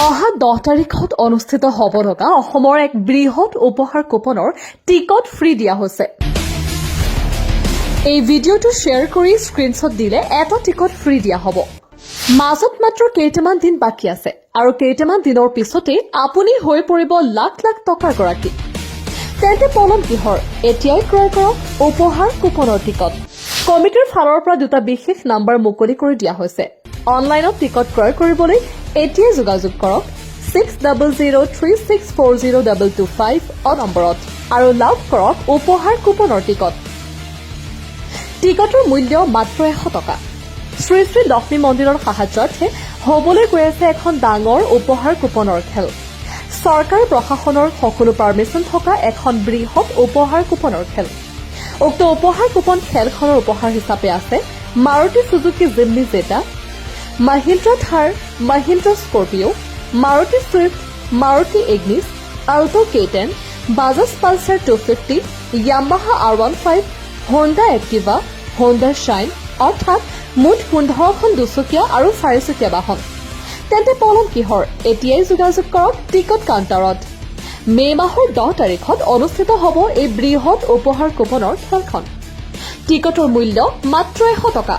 অহা 10 তাৰিখত অনুষ্ঠিত হ'ব লগা অসমৰ এক বৃহৎ উপহাৰ কুপনৰ টিকট ফ্ৰী দিয়া হৈছে। এই ভিডিঅ'টো শ্বেয়াৰ কৰি স্ক্ৰীনশ্বট দিলে এটা টিকট ফ্ৰী দিয়া হ'ব। মাজত মাত্ৰ কেইটামান দিন বাকী আছে আৰু কেইটামান দিনৰ পিছতেই আপুনি হৈ পৰিব লাখ লাখ টকাৰ গৰাকী। তেন্তে পলম কিহৰ? এতিয়াই ক্ৰয় কৰক উপহাৰ কুপনৰ টিকট। কমিটিৰ ফালৰ পৰা দুটা বিশেষ নাম্বাৰ মুকলি কৰি দিয়া হৈছে। অনলাইনত টিকট ক্ৰয় কৰিবলৈ এতিয়াই যোগাযোগ কৰক 6003640225 নম্বৰত আৰু লাভ কৰক উপহাৰ কুপনৰ টিকট। টিকটৰ মূল্য মাত্ৰ 100 টকা। শ্ৰী শ্ৰী লক্ষ্মী মন্দিৰৰ সাহায্যাৰ্থে হ'বলৈ গৈ আছে এখন ডাঙৰ উপহাৰ কুপনৰ খেল। চৰকাৰ প্ৰশাসনৰ সকলো পাৰ্মিশ্যন থকা এখন বৃহৎ উপহাৰ কুপনৰ খেল। উক্ত উপহাৰ কুপন খেলখনৰ উপহাৰ হিচাপে আছে Maruti Suzuki Jimny Zeta, Mahindra Thar, Mahindra Scorpio', Maruti Swift, Maruti Ignis, Alto K 10, Bajaj Pulsar 250, Yamaha R 15, Honda Activa, Honda Shine, অৰ্থাৎ মুঠ 15খন দুচকীয়া আৰু চাৰিচকীয়া বাহন। তেন্তে পলম কিহৰ? এতিয়াই যোগাযোগ কৰক টিকট কাউণ্টাৰত। মে' মাহৰ 10 তাৰিখত অনুষ্ঠিত হ'ব এই বৃহৎ উপহাৰ কুপনৰ খেলখন। টিকটৰ মূল্য মাত্ৰ 100 টকা।